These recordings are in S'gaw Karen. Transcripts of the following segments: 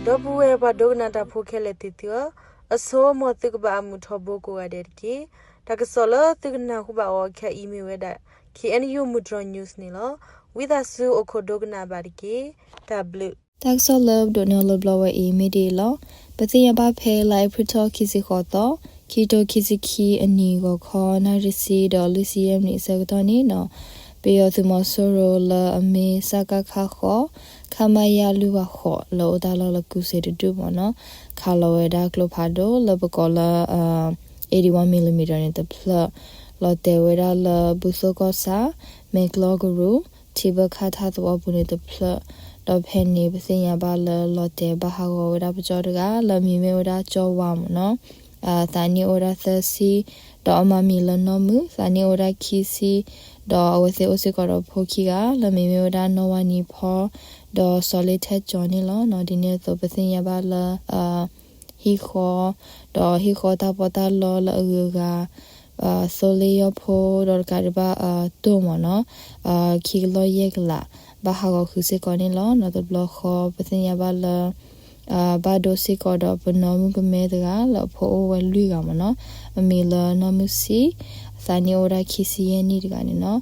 ဒီပုၢ်ဝဲၢ်ပှၤဒိကနၣ်တၢ်ဖိခဲလၢာ်သ့ၣ်သုဧၢ, အဆိ မ်သုကဘၣ်အမုာ်ထီဘိကိးဂၤဒဲးတက့ၢ်. တၢ်ကစီၣ်လၢသုကနၢ်ဟူဘၣ်အီၤခဲအံၤမ့ၢ်ဝဲဒၣ် K N U မုၢ်တြီၤ news န့ၣ်လီၤ. ဝံသးစူၤအိၣ်ခိးဒိကနၣ်ဘၣ်တက့ၢ်. တၢ်ဘျုး တၢ်ကစီၣ်လၢပဒိးန့ၢ်အီၤလၢဘျီဝဲအံၤ မ့ၢ်ဒ်အံၤလီၤ. ပသ့ၣ်ညါဘၣ်ဖဲလါအ့ဖြ့ၣ်ထီၣ်ခံဆံဃိးသီ, ခံကထိခံဆံခံအနံၣ် ဂီၤခီ နၣ်ရံၣ်ဆံဒီးလွံၢ်ဆံယဲၢ်မံးနံးအဆၢကတီၢ်န့ၣ်နီၤ, ပယီၤသုးမီၤစိရိၤလၢအမ့ၢ် စကခ ဃိး, ခမရ လွံၢ်ဝးဃိး လၢအိၣ်တၢ်လီၢ်လၢကူစ့တဒူၣ်မ့ၢ်နီၤ, ခးလီၤဝဲဒၣ်ကျိဖးဒိၣ်လၢပကိးလၢ eighty-one millimeter န့ၣ်တဖျၢၣ်, လီၤတဲာ်ဝဲဒၣ်လၢဘူၣ်သိကီၢ်ဆၣ်, မဲာ်ကျီကရူၢ်, ထံဘၢခါထါသဝီပူၤန့ၣ်တဖျၢၣ်, ဒီးဖဲန့ၣ် ပသ့ၣ်ညါဘၣ်လၢလီၤတဲာ်ဘၣ်ဟးဂီၤဝဲဒၣ်ပကၠီတဂၤ လၢအမံၤမ့ၢ်ဝဲဒၣ်ကၠီဝါမ့ၢ်နီၤ, သးနံၣ်အိၣ်ဝဲဒၣ်သၢဆံ, ဒီးအမၤမံၤလၢနီၢ်မုၣ် သးနံၣ်အိၣ်ဝဲဒၣ်ခံဆံ, ဒီးအဝဲသ့ၣ်အိၣ်စ့ၢ်ကီးဒီးဖိခံဂၤ လၢအမံၤမ့ၢ်ဝဲဒၣ်နီၢ်ဝါနံၤဖီ, ဒီးစီၤလ့ထဲကၠီန့ၣ်လီၤ. ဒ်န့ၣ်အသိး ပသ့ၣ်ညါဘၣ်လၢ ဟံၣ်ဃီ, ဒီးဟံၣ်ဃီတၢ်ပီးတၢ်လီလၢအဂုၤအဂၤ, သိလ့ၣ်ယီၢ်ဖိ ဒီးတကးဒံးဘၣ် တိၢ်မ့ၢ်နီၤ, ခံကလီၢ်ယဲၢ်ကလး ဘၣ်ဟးဂီၤဃုာ်စ့ၢ်ကီးန့ၣ်လီၤ. နီၤတဘျီဃီ ပသ့ၣ်ညါဘၣ်လၢ ဘၣ်ဒိစ့ၢ်ကီးဒီးပနီၢ်မုၣ်ကမဲတဂၤ လၢအဖိအိၣ်ဝဲလွံၢ်ဂၤမ့ၢ်နီၤ, အမံၤလၢနီၢ်မုၣ်ဆံ, သးနံၣ်အိၣ်ဝဲဒၣ်ခံဆံယဲၢ်နံၣ်တဂၤန့ၣ်နီၤ,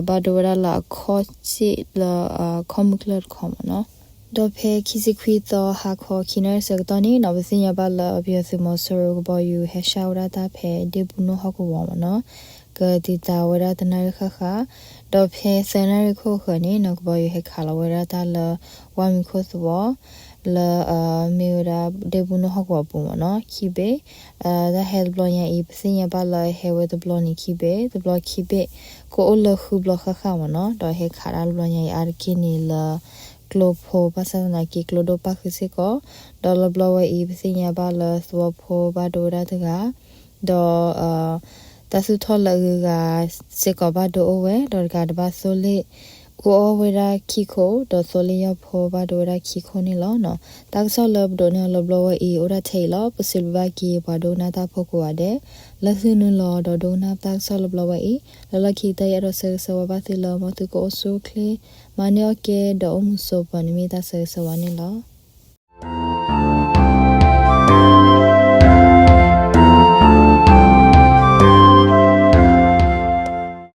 ဘၣ်ဒိဝဲဒၣ်လၢအခီၣ်စ့ၣ်လၢ ခီၣ်မုၢ်ကျၢၢ်တခီမ့ၢ်နီၤ. ဒီးဖဲခံဆံခွံသီ ဟါခီခံနၣ်ရံၣ်ဆၢကတီၢ်န့ၣ်နီၤ, ပသ့ၣ်ညါဘၣ်လၢပယီၤသုးမီၤစိရိၤကဘီယူၤဟဲဆှၣ်ဝဲဒၣ်တၢ်ဖဲဒ့ၣ်ဘူနိၣ်ဟီၣ်ကဝီၤမ့ၢ်နီၤ, ကတုၤတၢ်ဝဲဒၣ်တနၣ်ရံၣ်ဃၣ်ဃၣ်, ဒီးဖဲသၢနၣ်ရံၣ်ခိၣ်ဃၢၤန့ၣ်နီၤ, ကဘီယူၤဟဲခးလီၤဝဲဒၣ်တၢ်လၢ ဝါမံၤခိၣ်သဝီ လၢ မ့ၢ်ဝဲဒၣ်ဒ့ၣ်ဘူနိၣ်ဟီၣ်ကဝီၤပူၤမ့ၢ်နီၤ, ခံဘ့ၣ်, တၢ်ဟဲတဘျီညါအံၤ ပသ့ၣ်ညါဘၣ်လၢဟဲဝဲတဘျီန့ၣ်ခံဘ့ၣ်, တဘျီခံဘ့ၣ်, ကအိၣ်လၢဃုဘျီဃၣ်ဃၣ်မ့ၢ်နီၤ, ဒီးဟဲခးတၢ်တဘျီညါအံၤအါတက့ၢ်န့ၣ်လၢ ကျိဖိ ဘၣ်ဆၣ်သနာ်က့ကျိဒိၣ်ပၣ်ဃုာ်စ့ၢ်ကီး, ဒီးလၢဘျီဝဲအံၤ ပသ့ၣ်ညါဘၣ်လၢသဝီဖိဘၣ်ဒိဝဲဒၣ်တဂၤ, ဒီး တၢ်သူၣ်ထီၣ်လၢအဂုၤအဂၤစ့ၢ်ကီးဘၣ်ဒိအိၣ်ဝဲ, ဒီးတကးဒံးဘၣ်သိလ့ၣ် ကူအီၣ်ဝဲဒၣ်ခံခိၣ်, ဒီးသိလ့ၣ်ယီၢ်ဖိဘၣ်ဒိဝဲဒၣ်ခံခိၣ်န့ၣ်လီၤ. တၢ်ကစီၣ်လၢပဒိးန့ၢ်အီၤလၢဘျီဝဲအံၤ အိၣ်ဒၣ်ထဲအံၤလီၤ. ပစံးဘျုးဘၣ်က့ၤပှၤဒိကနၣ်တၢ်ဖိကိးဂၤဒဲး, လၢသုနုာ်လီၤဒီးဒိကနၣ်ပတၢ်ကစီၣ်လၢဘျီဝဲအံၤ, လၢလီၢ်ခံကတၢၢ်ယအဲၣ်ဒိးဆၢဂ့ၤဆၢဝါဘၣ်သုလၢ မ်သုကအိၣ်ဆူၣ်အိၣ်ချ့, မၤန့ၢ်အီၣ်ကဲ ဒီးအိၣ်မုာ်ဆိးပၢၤန့ၣ်မ့ၢ်တၢ်ဆၢဂ့ၤဆၢဝါန့ၣ်လီၤ.